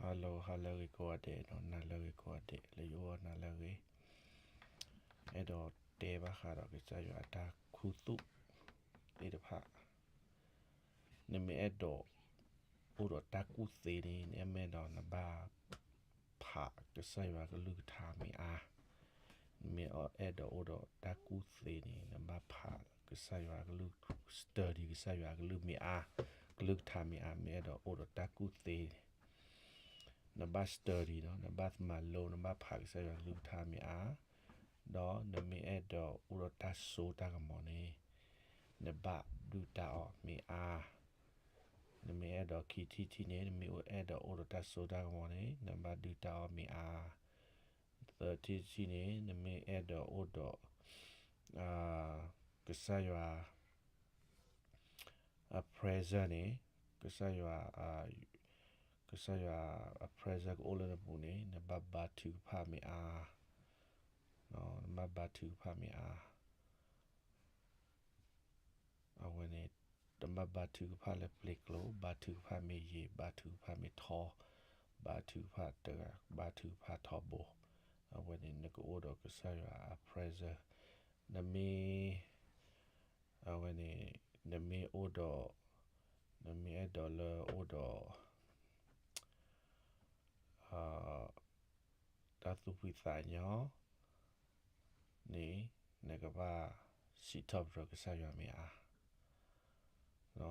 Hello ဟါလၢအဂ့ၤကိးဂၤဒဲး ဒီးနၤလၢအဂ့ၤကိးဂၤဒဲး လၢယအိၣ်နၤလၢအဂ့ၤ, အဲၣ်ဒိးတဲဘၣ်ဃးဒီးကစၢ်ယွၤအတၢ်ခူသူၣ်သ့ၣ်တဖၣ်, နမ့ၢ်အဲၣ်ဒိးအိၣ်ဒီးတၢ်ကူၣ်သ့န့ၣ် နမ့ၢ်အဲၣ်ဒိးနဘၣ်ဖးကစၢ်ယွၤကလုၢ်ကထါမ့ၢ်အါ, နမ့ၢ်အဲၣ်ဒိးအိၣ်ဒီးတၢ်ကူၣ်သ့န့ၣ် နဘၣ်ဖးကစၢ်ယွၤကလုၢ် study ကစၢ်ယွၤကလုၢ်မ့ၢ်အါ, ကလုၢ်ကထါမ့ၢ်အါ, မ့ၢ်အဲၣ်ဒိးအိၣ်ဒီးတၢ်ကူၣ်သ့န့ၣ် နဘၣ် study နီၤ, နဘၣ်မၤလိ, နဘၣ်ဖးကစၢ်ယွၤကလုၢ်ကထါမ့ၢ်အါ, ဒီးနမ့ၢ်အဲၣ်ဒိးအိၣ်ဒီးတၢ်စိတၢ်ကမီၤန့ၣ် နဘၣ်ဒုၣ်တၢ်အီၣ်မ့ၢ်အါ, နမ့ၢ်အဲၣ်ဒိးခံထံၣ်တထံၣ်န့ၣ် နမ့ၢ်အဲၣ်ဒိးအိၣ်ဒီးတၢ်စိတၢ်ကမီၤန့ၣ် နဘၣ်ဒုၣ်တၢ်အီၣ်မ့ၢ်အါ, သၢထံၣ်တထံၣ်န့ၣ် နမ့ၢ်အဲၣ်ဒိးအိၣ်ဒီး ကစၢ်ယွၤ အ presence န့ၣ် ကစၢ်ယွၤ ကစၢ်ယွၤအ presence ကအိၣ်လၢနပူၤန့ၣ် နဘၣ်ဘါထုကဖၣ်မ့ၢ်အါ, နဘၣ်ဘါထုကဖၣ်မ့ၢ်အါ, အဝဲန့ၣ် တဘၣ်ဘါထုကဖၣ်လၢပျ့ၤကျိၤ, ဘါထုကဖၣ်မ့ၢ်ယံာ်, ဘါထုကဖၣ်မ့ၢ်ထီ, ဘါထုကဖၣ်တဂၤ, ဘါထုကဖၣ်ထီဘိ, အဝဲန့ၣ် နကအိၣ်ဒီးကစၢ်ယွၤအ presence, နမ့ၢ် အဝဲန့ၣ် နမ့ၢ်အိၣ်ဒီး နမ့ၢ်အဲၣ်ဒိးလၢအိၣ်ဒီး တၢ်သူၣ်ဖှံသးညီန့ၣ် နကဘၣ်စံးထီၣ်ပတြၢၤကစၢ်ယွၤမ့ၢ်အါ,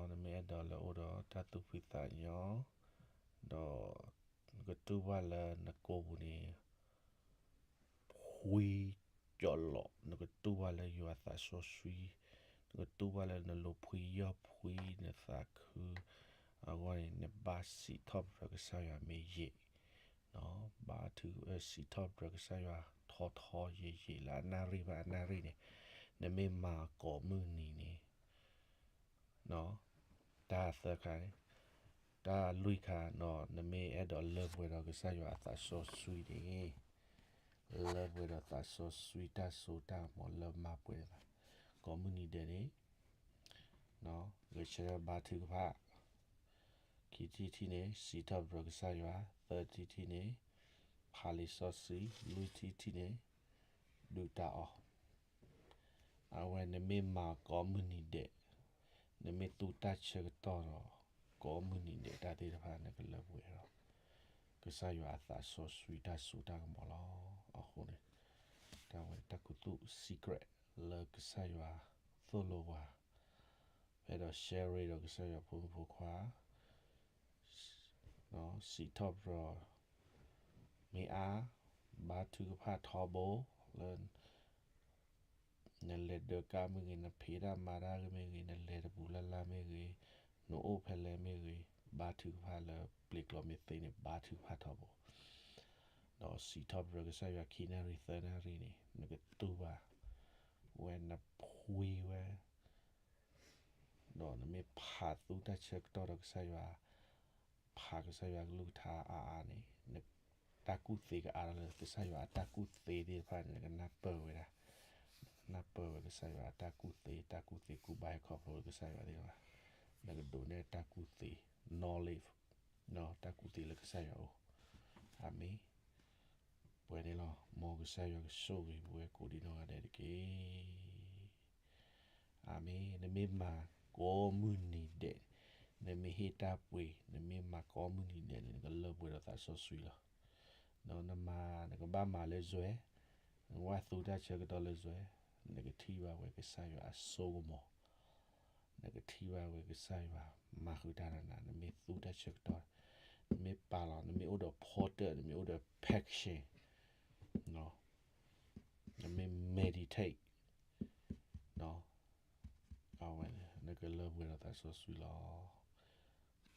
ဒီးနမ့ၢ်အဲၣ်ဒိးလၢအိၣ်ဒီးတၢ်သူၣ်ဖှံသးညီ ဒီးနကတူၢ်ဘၣ်လၢနကိာ်ပူၤန့ၣ် ဖှံကၠီလီၤ, နကတူၢ်ဘၣ်လၢယွၤသးစီဆှံ, နကတူၢ်ဘၣ်လၢနလိာ်ဖှံယီၢ်ဖှံနသးခု, အဂီၢ်န့ၣ် နဘၣ်စံးထီၣ်ပတြၢၤကစၢ်ယွၤမ့ၢ်ယံာ်, ဘါထု စံးထီၣ်ပတြၢၤကစၢ်ယွၤထီထီယံာ်ယံာ်လၢအနၣ်ရံၣ်ဘၣ်အနၣ်ရံၣ်န့ၣ်, နမ့ၢ်မၤကိးမုၢ်နံၤန့ၣ် တၢ်သၢခါန့ၣ်, တၢ်လွံၢ်ခါန့ၣ် နမ့ၢ်အဲၣ်ဒိးလၢပှဲၤဒီးကစၢ်ယွၤအသးစီဆှံန့ၣ်, လၢပှဲၤဒီးသးစီဆှံတၢ်စိတၢ်ကမီၤလၢမၤပှဲၤန့ၣ်ဘၣ်, ကိးမုၢ်နံၤဒဲးန့ၣ် ဂဲၤဆၢထၢၣ်ဘါထုကဖၣ်, ခံထံၣ်တထံၣ်န့ၣ် စံးထီၣ်ပတြၢၤကစၢ်ယွၤ, သၢထံၣ်တထံၣ်န့ၣ် ဖးလံာ်စီဆှံ, လွံၢ်ထံၣ်တထံၣ်န့ၣ် ဒုၣ်တၢ်အီၣ် အဝဲနမ့ၢ်မၤကိးမုၢ်နံၤဒဲး, နမ့ၢ်သူတၢ်ဆၢကတီၢ်ဒီး ကိးမုၢ်နံၤဒဲးတၢ်သ့ၣ်တဖၣ် နကလၢပှဲၤဒီး ကစၢ်ယွၤအသးစီဆှံတၢ်စိတၢ်ကမီၤလီၤ. အဃိန့ၣ် တၢ်ဝဲတၢ်ခူသူၣ် secret လၢကစၢ်ယွၤသိၣ်လိပှၤ, ဖဲဒီး share ဒီးကစၢ်ယွၤဖိမုၣ်ဖိခွါ စံးထီၣ်ပတြၢၤမ့ၢ်အါ, ဘါထုကဖၣ်ထီဘိလၢ နလဲၤဒၢးကါမ့ၢ်ဂ့ၤ, နဖံးတၢ်မၤတၢ်မ့ၢ်ဂ့ၤ, နလဲၤတပူၤလၢ်လၢ်မ့ၢ်ဂ့ၤ, နအိၣ်ဖဲလဲၣ်မ့ၢ်ဂ့ၤ, ဘါထုကဖၣ်လၢပျ့ၤကျိၤမ့ၢ်သ့န့ၣ် ဘါထုကဖၣ်ထီဘိ, ဒီးစံးထီၣ်ပတြၢၤကစၢ်ယွၤခံနၣ်ရံၣ်သၢနၣ်ရံၣ်န့ၣ် နကတူၢ်ဘၣ်ဝဲ နဖှံဝဲ ဒီးနမ့ၢ်ဖးသူတၢ်ဆၢကတီၢ်ဒီးကစၢ်ယွၤ, ဖးကစၢ်ယွၤကလုၢ်ကထါအါအါန့ၣ်, တၢ်ကူၣ်သ့ကအါထီၣ်လၢကစၢ်ယွၤအတၢ်ကူၣ်သ့သ့ၣ်တဖၣ်န့ၣ် နကနၢ်ပၢၢ်ဝဲဒၣ်, နကနၢ်ပၢၢ်ဝဲကစၢ်ယွၤအတၢ်ကူၣ်သ့, တၢ်ကူၣ်သ့ကူၣ်ဘၣ်ဟဲခီဖျိလၢကစၢ်ယွၤသ့ၣ်တဖၣ်, နကဒိးန့ၢ်တၢ်ကူၣ်သ့, knowledge, တၢ်ကူၣ်သ့လၢကစၢ်ယွၤအအိၣ်, အၤမ့ၣ်, ပှဲၤန့ၣ်လီၤ. မ်ကစၢ်ယွၤကဆိၣ်ဂ့ၤပဝဲကိးဒံနီၢ်ဂၤဒဲးတက့ၢ်. အၤမ့ၣ်, နမ့ၢ်မၤကိးမုၢ်နံၤဒဲး, နမ့ၢ်ဟ့ၣ်တၢ်ပှ့ၤ, နမ့ၢ်မၤကိးမုၢ်နံၤဒဲးန့ၣ် နကလၢပှဲၤဒီးသးစီဆှံလီၤ. နမၤ, နကဘၣ်မၤလၢယွၤ, နကဘၣ်သူတၢ်ဆၢကတီၢ်လၢယွၤ, နကထံၣ်ဘၣ်ဝဲကစၢ်ယွၤအစိကမီၤ, နကထံၣ်ဘၣ်ဝဲကစၢ်ယွၤမၤဃုာ်တၢ်ဒီးနၤ, နမ့ၢ်သူတၢ်ဆၢကတီၢ်, နမ့ၢ်ပာ်လီၤ, နမ့ၢ်အိၣ်ဒီး ဖီတၢၣ်, နမ့ၢ်အိၣ်ဒီး passion, နမ့ၢ် meditate အဝဲန့ၣ် နကလၢပှဲၤဒီးသးစီဆှံလီၤ.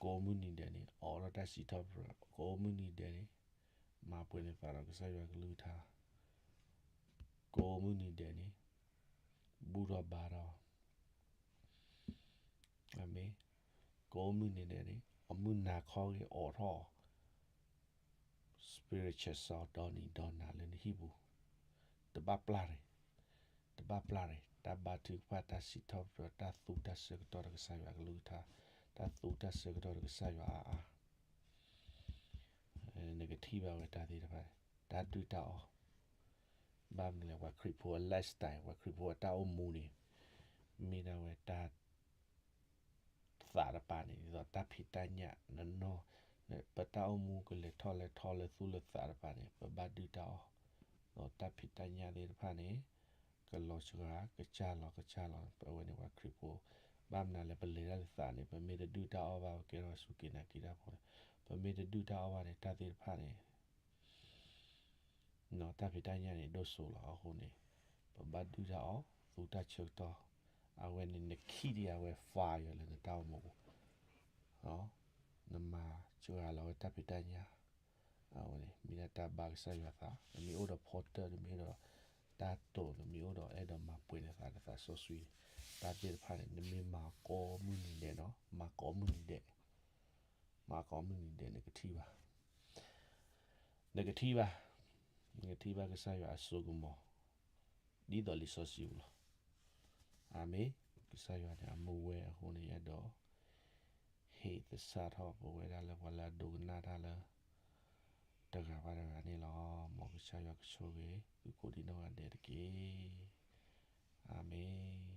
ကိးမုၢ်နံၤဒဲးန့ၣ် အိးထီၣ်တၢ်စံးထီၣ်ပတြၢၤ, ကိးမုၢ်နံၤဒဲးန့ၣ် မၤပှဲၤန့ၢ်သးဒီးကစၢ်ယွၤကလုၢ်ကထါ, ကိးမုၢ်နံၤဒဲးန့ၣ် ဘူၣ်ထီၣ်ဘါထီၣ် အၤမ့ၣ်, ကိးမုၢ်နံၤဒဲးန့ၣ် အမုၢ်နၤခီဂ့ၤအိးထီၣ် spiritual စီၤဒီနံၤဒီနၤလၢနဟံၣ်ပူၤ, တဘၣ်ပျၢ်န့ၣ်, တဘၣ်ပျၢ်န့ၣ်, တၢ်ဘါထုကဖၣ်, တၢ်စံးထီၣ်ပတြၢၤ, တၢ်သူတၢ်ဆၢကတီၢ်ဒီးကစၢ်ယွၤကလုၢ်ကထါ, တၢ်သူတၢ်ဆၢကတီၢ်ဒီးကစၢ်ယွၤအါအါ ကထံၣ်ဘၣ်ဝဲတၢ်သ့ၣ်တဖၣ်န့ၣ် တၢ်ဒုၣ်တၢ်အီၣ်, ဘၣ်မနုၤလဲၣ် ပှၤခရံာ်ဖိအ lifestyle ပှၤခရံာ်ဖိအတၢ်အိၣ်မူန့ၣ် မ့ၢ်ဒၣ်ဝဲတၢ် သးတပၤန့ၣ် ဒ်သိးတၢ်ဖံးတၢ်ညၣ်နနီၢ်, ပတၢ်အိၣ်မူကလဲၤထီၣ်လဲၤထီလၢသူၣ်လၢသးတပၤန့ၣ် ပဘၣ်ဒုၣ်တၢ်အီၣ်, ဒီးတၢ်ဖံးတၢ်ညၣ်သ့ၣ်တဖၣ်န့ၣ် ကလီၤစှၤ ကစၢ်လီၤ ကစၢ်လီၤ ပဝဲန့ၣ်ပှၤခရံာ်ဖိ, ဘၣ်မနုၤလဲၣ် ပလဲၤတၢ်လၢသးန့ၣ် ပမ့ၢ်တဒုၣ်တၢ်အီၣ်ဘၣ် ပကဲထီၣ်စူၢ်က့ၤနာ်က့ၤတၢ်ဖိန့ၣ်, ပမ့ၢ်တဒုၣ်တၢ်အီၣ်ဘၣ်န့ၣ် တၢ်သ့ၣ်တဖၣ်န့ၣ် တၢ်ဖံးတၢ်ညၣ်န့ၣ် ဒိၣ်စိလီၤ. အဃိန့ၣ် ပဘၣ်ဒုၣ်တၢ်အီၣ် သူတၢ်ဆၢကတီၢ်, အဝဲန့ၣ်နခံဒံးအဝဲ fire လၢနတၢ်အိၣ်မူပူၤ, နမၤစှၤလီၤဝဲတၢ်ဖံးတၢ်ညၣ်, အဝဲန့ၣ် မ့ၢ်ဒၣ်တၢ်ဘၣ်ကစၢ်ယွၤသး, နမ့ၢ်အိၣ်ဒီး porter နမ့ၢ်အိၣ်ဒီးတၢ်တိာ် နမ့ၢ်အိၣ်ဒီးအဲၣ်ဒိးမၤပှဲၤနသး နသးစီဆှံ, တၢ်သ့ၣ်တဖၣ်န့ၣ် နမ့ၢ်မၤကိးမုၢ်နံၤဒဲးနီၤ မၤကိးမုၢ်နံၤဒဲး မၤကိးမုၢ်နံၤဒဲး နကထံၣ်ဘၣ်, နကထံၣ်ဘၣ်, နကထံၣ်ဘၣ်ကစၢ်ယွၤအစိကမီၤ ဒ်သိးလံာ်စီဆှံပူၤလီၤ. အၤမ့ၣ်. ကစၢ်ယွၤန့ၣ် အမူဝဲအဃိန့ၣ် ယအဲၣ်ဒိး ဟ့ၣ်သဆၣ်ထီၣ်ပဝဲဒၣ်လၢပှၤလၢအဒိကနၣ်တၢ်လၢ တဂၤဘၣ်တဂၤန့ၣ်လီၤ. မ်ကစၢ်ယွၤကဆိၣ်ဂ့ၤ သုကိးဒံးနီၢ်ဂၤဒဲးတက့ၢ်. အၤမ့ၣ်.